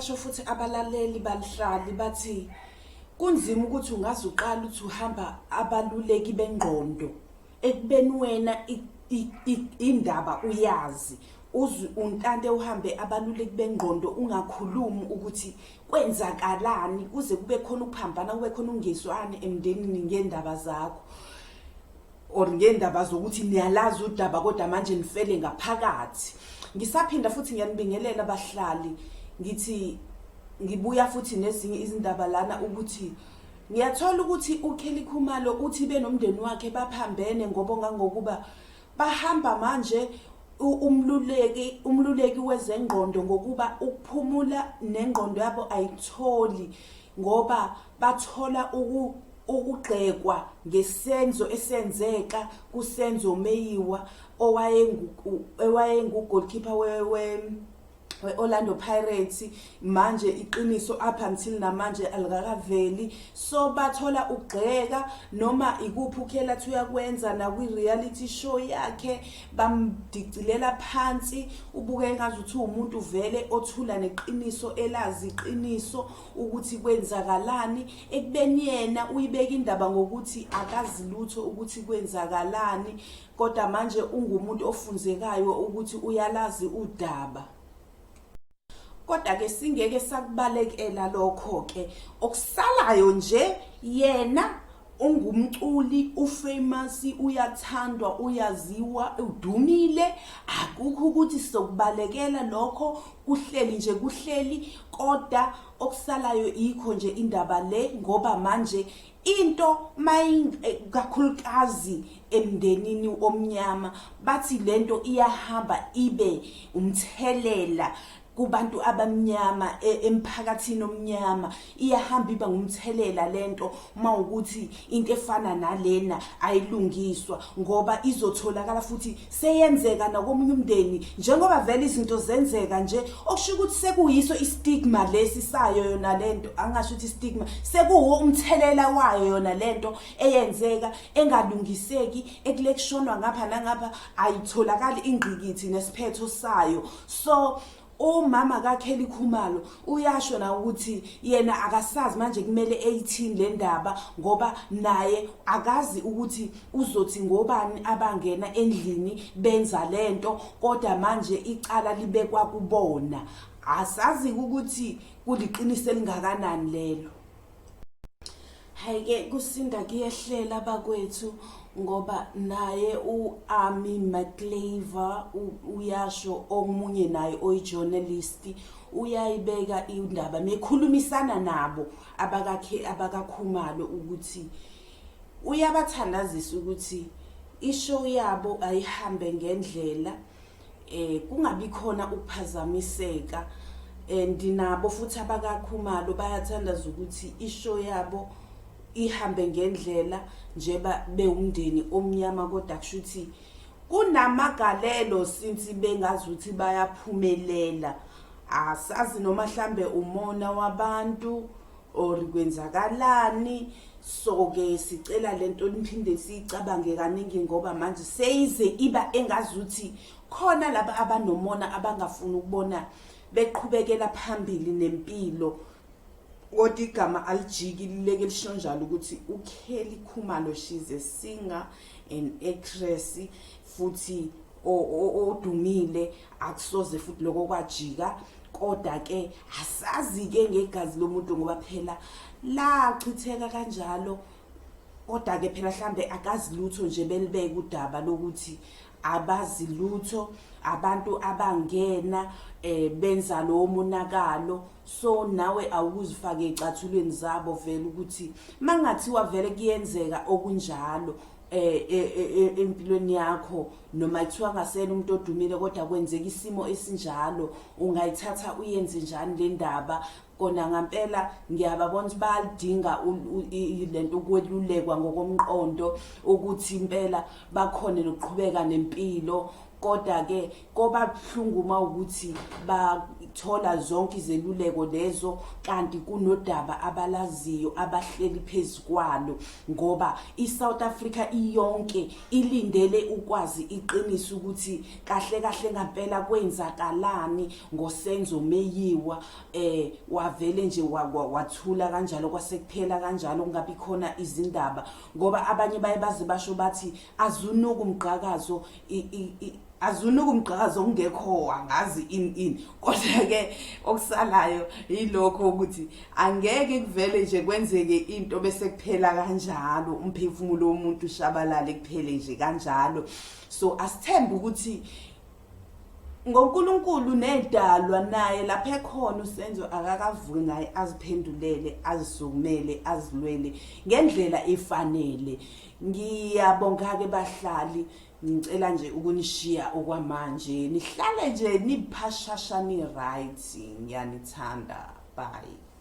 Basho futhi abalaleli balihlali bathi kunzima ukuthi ungaze uqale uthi uhamba abaluleki bengqondo ekubeni wena indaba uyazi uze untante uhambe abaluleki bengqondo ungakhulumi ukuthi kwenzakalani kuze kube khona ukuphambana kube khona ukungezwani emndenini ngendaba zakho or ngendaba zokuthi niyalazi udaba kodwa manje nifele ngaphakathi. Ngisaphinda futhi ngiyanibingelela abahlali ngithi ngibuya futhi nezinye izindaba lana ukuthi ngiyathola ukuthi uKelly Khumalo uthi benomndeni wakhe baphambene ngoba ngangokuba bahamba manje umluleki umluleki wezengqondo ngokuba ukuphumula nengqondo yabo ayitholi ngoba bathola uku ukugxekwa ngesenzo esenzeka kuSenzo Meyiwa owayengu-goalkeeper we-Orlando Pirates manje iqiniso up until namanje alikakaveli so bathola ukugxeka noma ikuphi uKelly athi uyakwenza nakwi-reality show yakhe bamdicilela phansi ubuke engazuthi uwumuntu vele othula neqiniso elazi iqiniso ukuthi kwenzakalani ekubeni yena uyibeka indaba ngokuthi akazi lutho ukuthi kwenzakalani kodwa manje ungumuntu ofunzekayo ukuthi uyalazi udaba. Kodwa ke singeke sakubalekela lokho ke okusalayo nje yena ungumculi ufamous uyathandwa uyaziwa udumile akukho ukuthi sizokubalekela lokho kuhleli nje kuhleli kodwa okusalayo ikho nje indaba le ngoba manje into kakhulukazi emndenini omnyama bathi lento iyahamba ibe umthelela kubantu abamnyama emphakathini omnyama iyahamba iba ngumthelela lento mawukuthi into efana nalena ayilungiswa ngoba izotholakala futhi seyenzeka nakomunye umndeni njengoba vele izinto zenzeka nje okusho ukuthi sekuyiso istigma lesi sayo yona lento angasho ukuthi istigma sekuwo umthelela wayo yona lento eyenzeka engalungiseki ekule kushonwa ngapha nangapha ayitholakali ingqikithi nesiphetho sayo so umama kaKelly Khumalo uyasho na ukuthi yena akasazi manje kumele eyithini le ndaba ngoba naye akazi ukuthi uzothi ngobani abangena endlini benza lento kodwa manje icala libekwa kubona asazi ukuthi kuliqiniso elingakanani lelo. Hhayi-ke kusinda kuyehlela bakwethu ngoba naye u-Ami McClaver uyasho omunye naye oyi-journalist uyayibeka indaba mekhulumisana nabo abakakhe abakaKhumalo ukuthi uyabathandazisa ukuthi ishow yabo ayihambe ngendlela eh kungabi khona ukuphazamiseka and nabo futhi abakaKhumalo bayathandaza ukuthi ishow yabo ihambe ngendlela njeba bewumndeni omnyama kodwa kushuthi kunamagalelo since bengazuthi bayaphumelela asazi noma hlambe umona wabantu or kwenzakalani so ke sicela lento niphinde siyicabange kaningi ngoba manje seyize iba engazuthi khona laba abanomona abangafuni ukubona beqhubekela phambili nempilo kodwa igama alijiki lileke lisho njalo ukuthi uKelly Khumalo she's a singer and actress futhi odumile akusoze futhi lokho kwajika kodwa ke asazi ke ngegazi lomuntu ngoba phela lachitheka kanjalo kodwa ke phela mhlambe akazi lutho nje belibeka udaba lokuthi abazi lutho abantu abangena eh benza lowo monakalo so nawe awukuzifake ecathulweni zabo vele ukuthi mangathiwa vele kuyenzeka okunjalo eh, eh, eh, empilweni yakho noma kuthiwa ngasena umuntu odumile kodwa kwenzeka isimo esinjalo ungayithatha uyenze njani le ndaba kona ngampela ngiyababona ukuthi bayalidinga lento ukwelulekwa ngokomqondo ukuthi impela bakhone nokuqhubeka nempilo kodwa ke koba buhlungu uma ukuthi ba Bazithola zonke izeluleko lezo kanti kunodaba abalaziyo abahleli phezu kwalo ngoba iSouth Africa iyonke ilindele ukwazi iqiniso ukuthi kahle kahle ngampela kwenzakalani ngoSenzo Meyiwa eh wavele nje wathula kanjalo kwasekuphela kanjalo kungabi khona izindaba ngoba abanye baye baze basho bathi azunuka umgqakazo azunuka umgqakazo ongekho angazi in in kodwa ke okusalayo yilokho ukuthi angeke kuvele nje kwenzeke into bese kuphela kanjalo umphefumulo womuntu ushabalale kuphele nje kanjalo so asithembe ukuthi ngoNkulunkulu nedalwa naye lapha ekhona uSenzo akakavuki naye aziphendulele azisukumele azilwele ngendlela efanele ngiyabonga ke bahlali ngicela nje ukunishiya okwamanje nihlale nje niphashasha ni right ngiyanithanda bye.